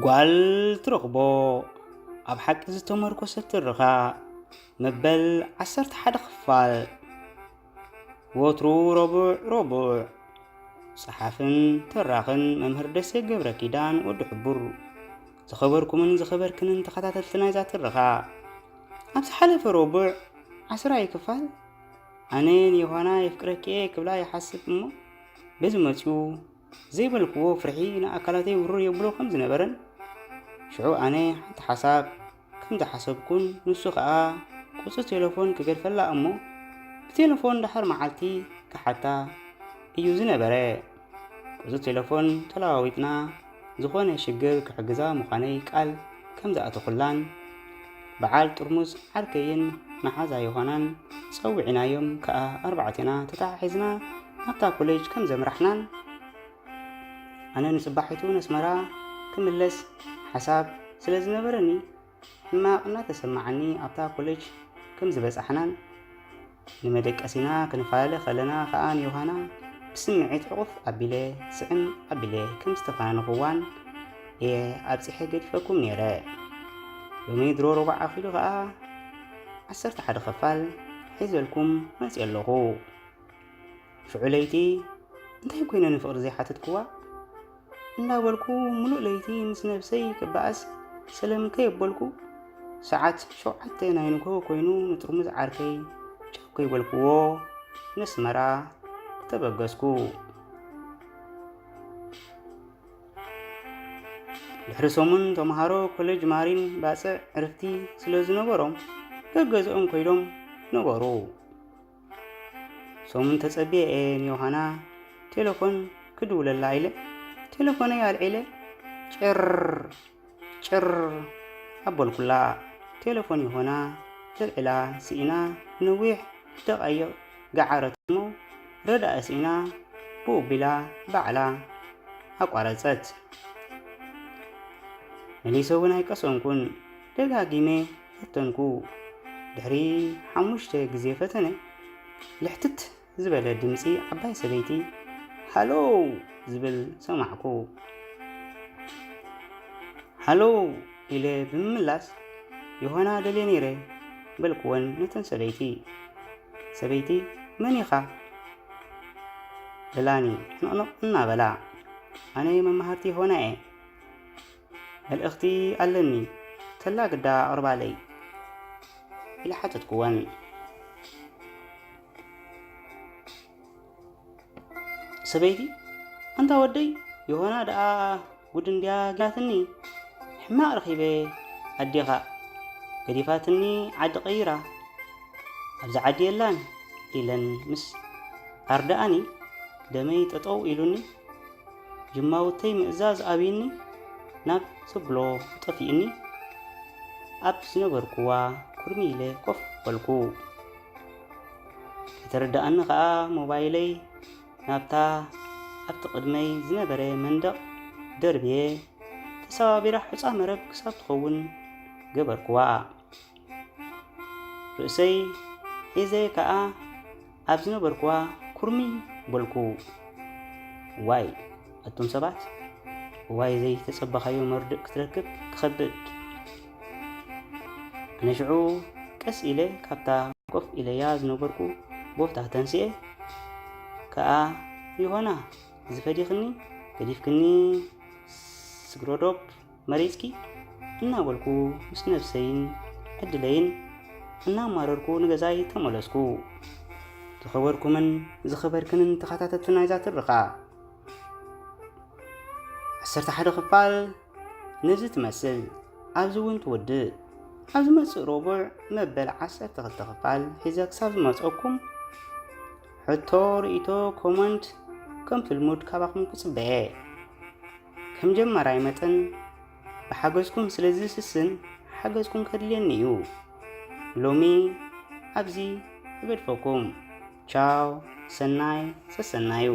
ጓል ትረኽቦ ኣብ ሓቂ ዝተመርኮሰ ትርኻ መበል ዓሰርተ ሓደ ክፋል። ወትሩ ረቡዕ ረቡዕ። ጸሓፍን ተራኽን መምህር ደሴ ገብረ ኪዳን ወዲ ሕቡር። ዝኸበርኩምን ዝኸበርክንን ተኸታተልቲ ናይዛ ትርኻ፣ ኣብ ዝሓለፈ ረቡዕ ዓስራይ ክፋል ኣነ ንዮሃና የፍቅረኪ እየ ክብላ ይሓስብ እሞ በዚ መጺኡ ዘይበልክዎ ፍርሒ ንኣካላተይ ውርር የብሎ ከም ዝነበረን፣ ሽዑ ኣነ ሓንቲ ሓሳብ ከም ዝሓሰብኩን ንሱ ኸኣ ቁጽሪ ቴሌፎን ክገድፈላ እሞ ብቴሌፎን ደሓር መዓልቲ ክሓታ እዩ ዝነበረ። ቁጽሪ ቴሌፎን ተለዋዊጥና ዝኾነ ሽግር ክሕግዛ ምዃነይ ቃል ከም ዝኣተኹላን በዓል ጥርሙዝ ዓርከይን መሓዛ ዮሃናን ጸዊዕናዮም ከኣ ኣርባዕቴና ተተሓሒዝና ናብታ ኮሌጅ ከም ዘምራሕናን ኣነ ንጽባሒቱ ነስመራ ክምለስ ሓሳብ ስለ ዝነበረኒ ሕማቕ እናተሰማዓኒ ኣብታ ኮሌጅ ከም ዝበጻሕናን ንመደቀሲና ክንፈላለ ከለና ከኣ ንዮሃና ብስምዒት ዕቑፍ ኣቢለ ስዕም ኣቢለ ከም ዝተፈናነኹዋን እየ ኣብጺሐ ገዲፈኩም ነይረ። ሎሚ ድሮ ረቡዕ ኣኺሉ ከኣ ዓሰርተ ሓደ ክፋል ሒዘልኩም መጺአ ኣለኹ። ሽዑ ለይቲ እንታይ ኮይነ ንፍቕሪ ዘይሓተትክዋ? እንዳበልኩ ምሉእ ለይቲ ምስ ነብሰይ ክበኣስ ሰለም ከየበልኩ፣ ሰዓት ሸውዓተ ናይ ንግሆ ኮይኑ ንጥርሙዝ ዓርከይ ቻው ከይበልክዎ ነስመራ ተበገስኩ። ድሕሪ ሰሙን ተምሃሮ ኮሌጅ ማሪን ባጽዕ ዕርፍቲ ስለ ዝነበሮም ገገዝኦም ኮይዶም ነበሩ። ሰሙን ተጸብየ እየ ንዮሃና ቴሌፎን ክድውለላ ኢለ ቴሌፎነይ ኣልዒለ ጭር ጭር ኣበልኩላ። ቴሌፎን ዮሃና ዘልዕላ ስኢና ነዊሕ ደቓይቕ ገዓረት እሞ ረዳኢ ስኢና ብኡ ቢላ ባዕላ ኣቋረጸት። መሊሰ እውን ኣይቀሰንኩን። ደጋጊመ ፈተንኩ። ድሕሪ ሓሙሽተ ግዜ ፈተነ ልሕትት ዝበለ ድምጺ ዓባይ ሰበይቲ ሃሎ ዝብል ሰማዕኩ። ሃሎ ኢለ ብምምላስ ዮሃና ደልየ ነይረ በልክወን ነተን ሰበይቲ። ሰበይቲ መን ኢኻ በላኒ ሕንቕንቕ እናበላ። ኣነ መማህርቲ ዮሃና እየ። መልእኽቲ ኣለኒ ተላግዳ ኣቕርባለይ ኢለ ሓተትክወን። ሰበይቲ ኣንታ ወደይ ዮሃና ደኣ ጉድ እንድያ ጊራትኒ ሕማቕ ረኺበ ኣዴኻ ገዲፋትኒ ዓዲ ቀይራ ኣብዚ ዓዲ የላን ኢለን ምስ ኣርድኣኒ ደመይ ጠጠው ኢሉኒ ጅማውተይ ምእዛዝ ኣብይኒ ናብ ዘብሎ ጠፊእኒ ኣብ ዝነበርኩዋ ኩርሚ ኢለ ኮፍ በልኩ። ከይተረድኣኒ ኸኣ ሞባይለይ ናብታ ኣብቲ ቅድመይ ዝነበረ መንደቕ ደርብየ ተሰባቢራ ሑጻ መረብ ክሳብ ትኸውን ገበርኩዋ። ርእሰይ ሒዘ ከኣ ኣብ ዝነበርኩዋ ኩርሚ በልኩ። ዋይ ኣቱም ሰባት፣ ዋይ ዘይተጸበኻዮ መርድእ ክትረክብ ክኸብድ። ኣነ ሽዑ ቀስ ኢለ ካብታ ኮፍ ኢለያ ዝነበርኩ ቦታ ተንስኤ ከኣ ዮሃና እዚ ፈዲኽኒ ገዲፍክኒ ስግሮዶብ መሪጽኪ እናበልኩ ምስ ነብሰይን ዕድለይን እናማረርኩ ንገዛይ ተመለስኩ። ዝኸበርኩምን ዝኸበርክንን ተኸታተልቲ ናይዛ ትርኻ ዓሰርተ ሓደ ክፋል ነዚ ትመስል። ኣብዚ እውን ትውድእ። ኣብ ዝመጽእ ረቡዕ መበል ዓሰርተ ክልተ ክፋል ሒዘ ክሳብ ዝመጸኩም ሕቶ፣ ርእይቶ፣ ኮመንት ከምቲ ልሙድ ካባኹም ክጽበየ። ከም ጀማራይ መጠን ብሓገዝኩም ስለ ዝስስን ሓገዝኩም ከድልየኒ እዩ። ሎሚ ኣብዚ እገድፈኩም። ቻው፣ ሰናይ ሰሰናዩ።